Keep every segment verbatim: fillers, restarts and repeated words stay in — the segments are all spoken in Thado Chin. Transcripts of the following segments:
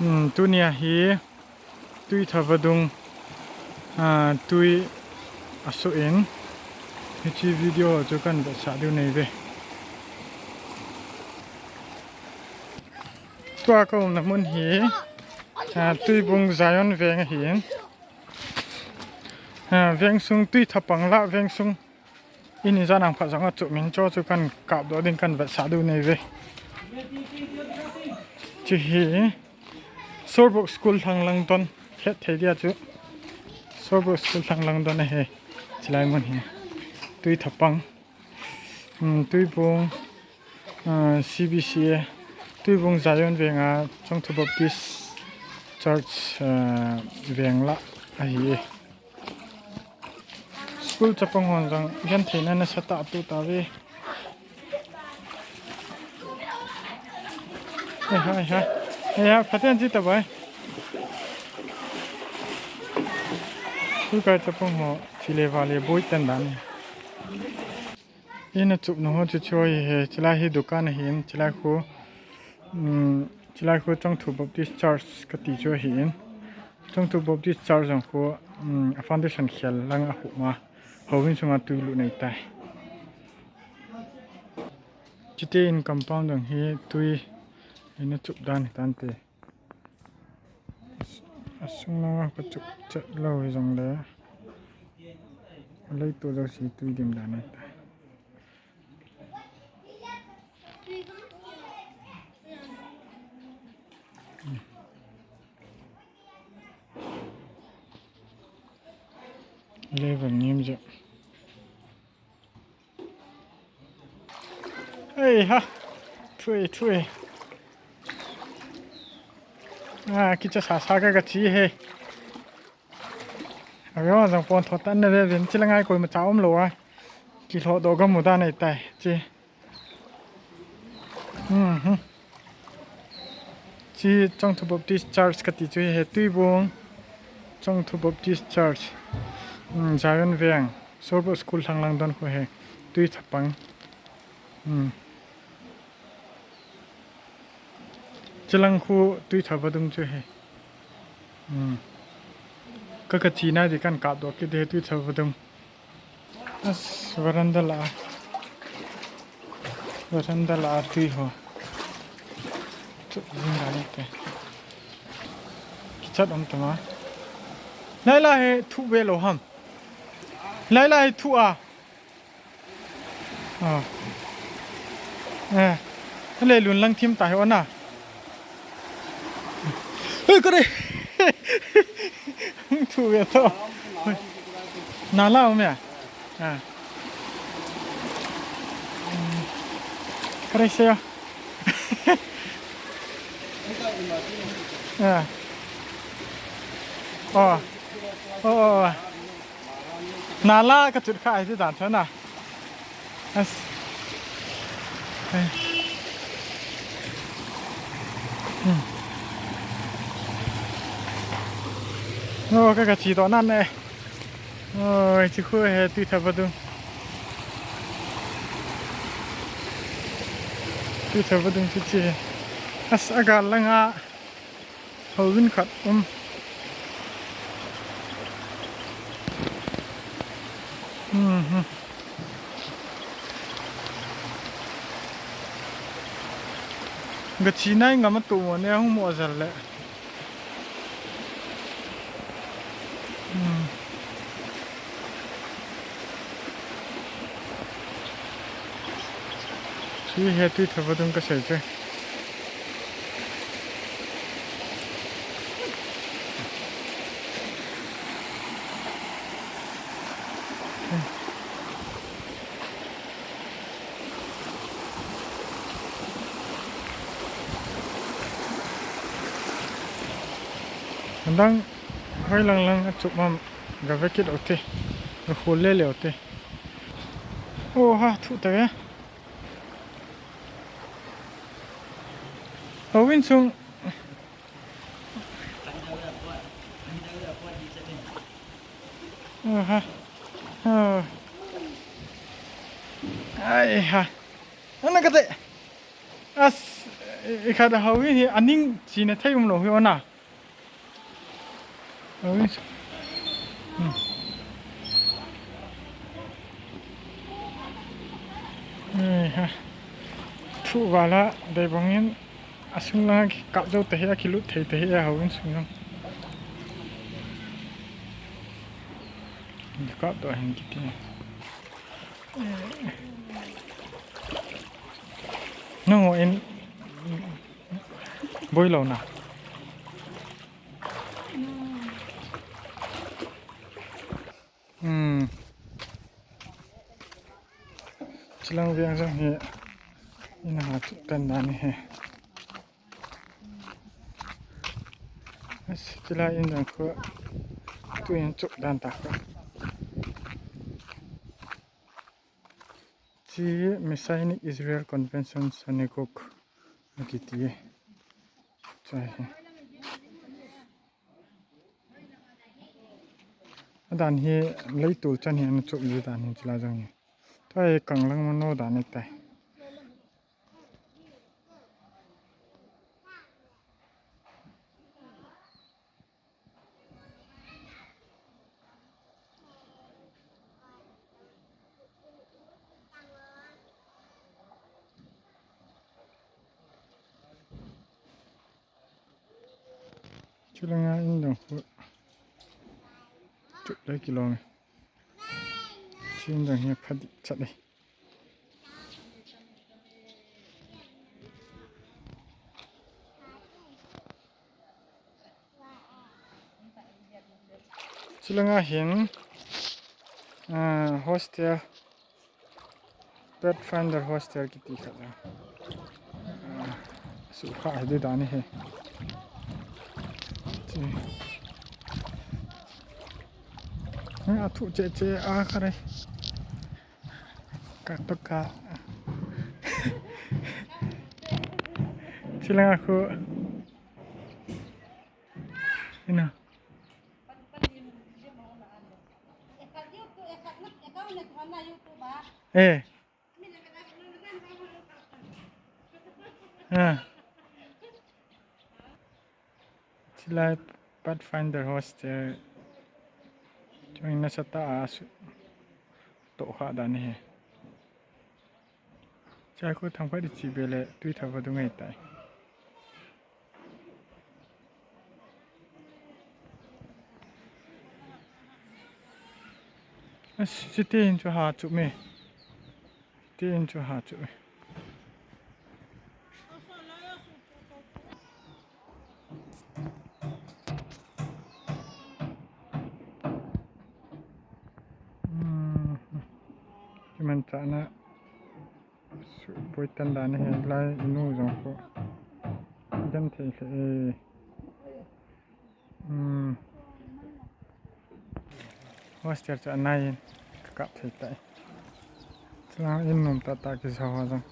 Hmm, tunia hi Tuitha vadung, ah, tui asuh in, hiche video ho chu kan vetsah diu nei ve. Tua ka umna mun hi, ah, Tuibung Zion veng ahin. Ah, veng sung Tuitha pang lah veng sung. Ini jan ang phat jong achuh min cho chu kan kapdoh ding kan vetsah diu nei ve. Hiche hi Sorbuk School lhang lang don, het thei dia chu. Sorbuk School lhang lang don ahi. Chulai mun hi Tuitha pang. Hmm, Tuibung, ah, C B C A, Tuibung Zion veng a Chongthu Baptist Church, ah, veng lah ahi. School chapang hon jong gentheina nasatah atu tauve. Hei ha, hei ha. Hei ha, phaten chi ta bai. School kai chapang ho, chule vale boi ten dan. Ina chupna ho chu chu ahi, chulai hi dukan ahin, chulai khu, um, chulai khu Chongthu Baptist Church kati chu ahin. Chongthu Baptist Church jong khu, um, a foundation khel lang a khu ma. Houin sunga tui lut nei tai. Chute in compound jong hi tui ina chup dan hi tante. Asung langa ka chuk chet lou hi jong le. Lei tu lou si tui dim dan ahi ta. Level nim je. Hei ha. Thui, thui. Ah, kicha sa sa ka ka chi he. Ayo, jong pon tho tan na ve vin chi la ngai koi ma cha um lou a. Kilhoh doh ka mu dan ahi tai chi. Mhm. Chi Chongthu Baptist Church kati chu hi he Tuibung. Chongthu Baptist Church. Hmm, Zion veng. Sorbuk School lhang lang don khu he. Tuitha pang. Hmm. Chilang khu Tuitha vadung chu he. Hmm. Ka ka chi nai di kan kap doh kit di he Tuitha vadung. As veranda la. Veranda la tui ho. Chu jing ga ni te. Kichat um tama. Lai la he thu ve lou ham. Lai la he thu a. Ah. Eh. Leilun lang thim ta hi ona. Oi, kore. Thu ve to. Nala um ya. Ah. Kore se ya. Ah. Oh. Oh, oh, oh. Nala ka chut kha ai chu dan chana. As. Ai. Hmm. Oh, ka ka chi to nan ne. Oi, chi khu he Tuitha vadung. Tuitha vadung chi chi. As aga langa. Houin khat um. Mhm. Ga chi nai ngam a tu mo ne hung mo zal le. Hmm. Chi he Tuitha vadung ka sei che. Dang hoi lang lang a chup mam ga ve kit u te. Ga khol le le u te. O ha, thu ta ve. Houin sung. O ha. O. Ai ha. Ana ka te. As. I, i khat a houin hi aning china thei umlou hi ona. Houin. Hmm. Ei ha. Thu vala dei bangin asung lang kikap jou tahih a kilut thei tahih a houin sung lang. Kikap to hin kiti. Nang in boi lou na. Hmm. Chilang veng jong hi in a ha chu kan dan hi. Chilai in jong khu tu in chuk dan ta khu. Chi Messianic Israel Convention Synagogue akiti. Chai hi. Adan hi leitul chan hi ana chuk ji dan hi chila jong hi. Tua hi kanglang mano dan hi tai. Chulanga in dong khu. Chup le kilong. Chin dong hi phadi chat le. Chulanga hin, ah, hostel, Pathfinder Hostel kiti khat a. Ah, su kha hi dan hi. Chi. Nga thu che che a kha re. Ka to ka. Chulanga khu. Ina. Eh. Ah. Chilai Pathfinder Hostel. Chun nasatah a su. To kha dan hi. Chai khu thang phat di chi be le tui tha va du ngai tai. As, chiti in chu ha chu me. Chiti in chu ha chu me. Hmm. Kiman chana. Su boi tan dan hi lai inu jong khu. Dem thei le e. Hmm. Hostel chu anai in ka kap thei tai. Chulanga in nom tah tah kisa ho jong.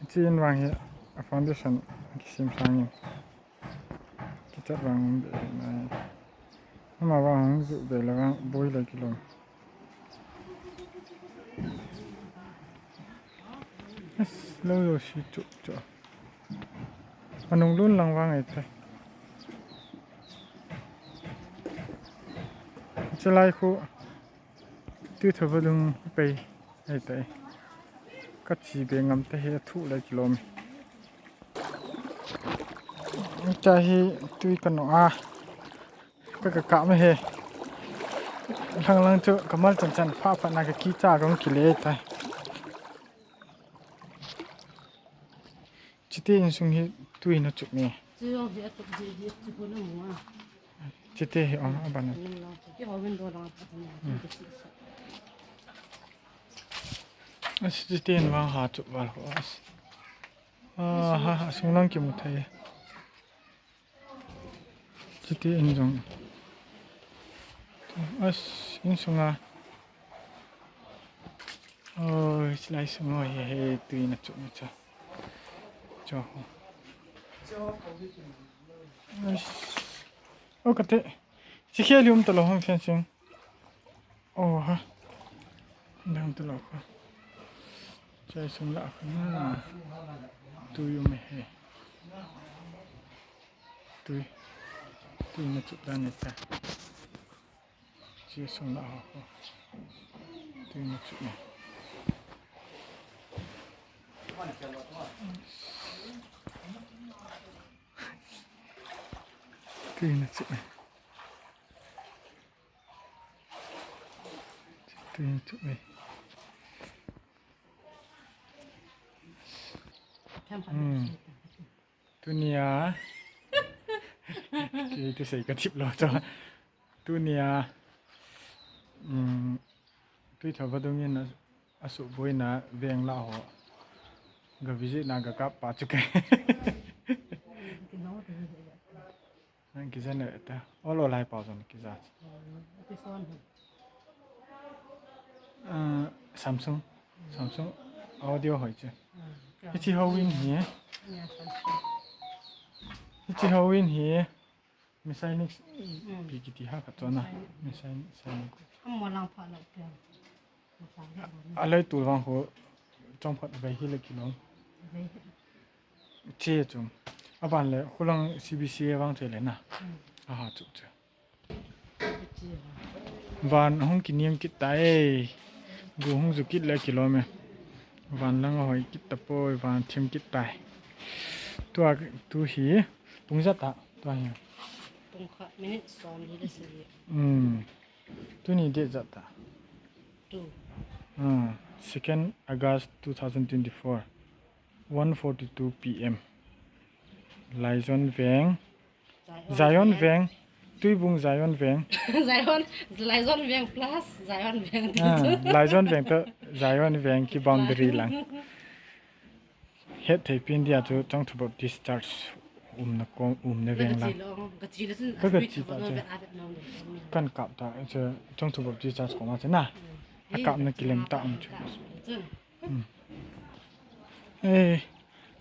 Chi in vang hi a foundation kisem sang in. Kichat vang um be nai. Ama vang hung ju be le vang boi le kilom. Yes, lo lo si chu chu. Anung lun lang vang ai te. Chulai khu. Tui tha va lung pei ai tai. Ka chi be ngam te hi a thu lai kilom. Cha hi tui ka no a. Ka ka ka me he. Lang lang chu ka mal chan chan pha pha na ka ki cha rong ki le tai. Chiti insung hi tui na chuk ni. Chu jong hi a chuk hi hi chu ko na mu a. Chiti hi ong a ban. Nang lang chu ki ho window lang a chu ko na. Hmm. Chu chu sa. As chiti in vang ha chuk val ho as. Ah, ha, ha, sung lang ki mu thei. Chiti in jong. As, in sunga. Oi, chilai sunga hi, hi, tui na chu, na chu. Chu. As. O, kate. Chi khel um ta lo hom fencing. O, ha. Dang ta lo ko. Chai sung lah a khan na. Tui um e he. Tui. Tui na chup dan e ta. Chai sung lah a ho. Tui na chup e. Tui na chup e. Tui na chup e. Hmm. Tunia. Kei tu sei ka thip lo cho. Tunia. Hmm. Tui thava dungin a, a suhboina veng lah ho. Ga visit na ga kap pa chu kei. Nang kijen le ta. Ol ol hai pau jon kija. Ah, Samsung. Samsung audio hoi che. Hichi ho win hi. Hichi ho win hi. Misai ni pi kiti ha ka chona. Misai, misai ni. Amo lang pha lo pia. A lei tul vang ho chong phat vei hi le kilom. Vei. Che chu. Aban le hulang C B C A vang che le na. Hmm. Aha chu chu. Che. Van hung kiniam kit ta e. Gu hung ju kit le kilom e. Van lang hoi kit ta poi, van thim kit tai. Tua tu hi tung ja ta, tua hi. Tung kha minute som li le si. Hmm. Tuni date ja ta. Two. Ah, second August two thousand twenty-four, one forty-two P M. Laijon Veng. Zion Veng. Tuibung Zion Veng. Zion, Laijon Veng plus Zion Veng. Ah, Laijon Veng to Zion Veng ki boundary lang. Het thei pin dia chu Chongthu Baptist Church umna kong, umna veng lang. Ka ga chi ta chu. Kan kap ta chu Chongthu Baptist Church koma chu na. A kap na kilem ta um chu. Hmm. Eh,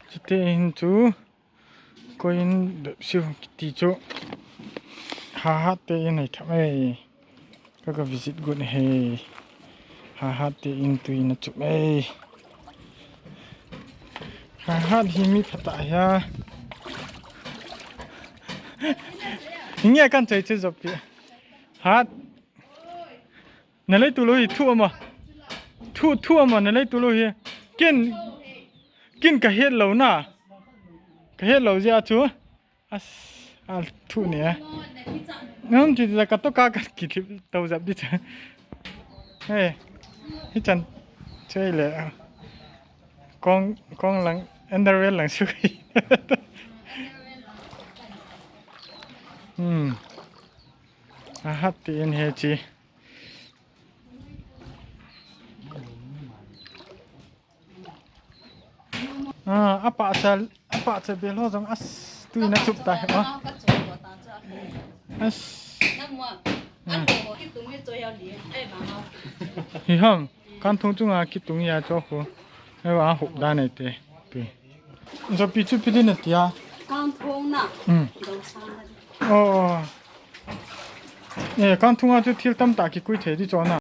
chute hin chu koin bep siu kiti chu. Ha ha te in ai tham ei. Ka ka visit gun he. Ha ha te in tui na chup ei. Ha ha hi mi phata ya. Inge kan chai che jopi. Hat. Na lei tu lo hi thu ama. Thu, thu ama na lei tu lo hi. Kin, kin ka het lo na. Ka het lo zia chu. As, al thu ni a. Ngam ti la ka to ka ka ki thip tau zap di cha. Hey. Hi chan. Chei le. Kong, kong lang, underwear lang su. Hmm. A hat ti in he chi. Ah, apa cha, apa cha bel ho jong as tui na chup ta he ma. As. Hi ham, kan thung chunga kitung ya cho khu. He wa hup da nei te. Pi. Jopi chu pi din na tia. Kan thung na. Hmm. Dosang na. Oh. Eh, kan thunga chu thil tam ta kikui thei di cho na.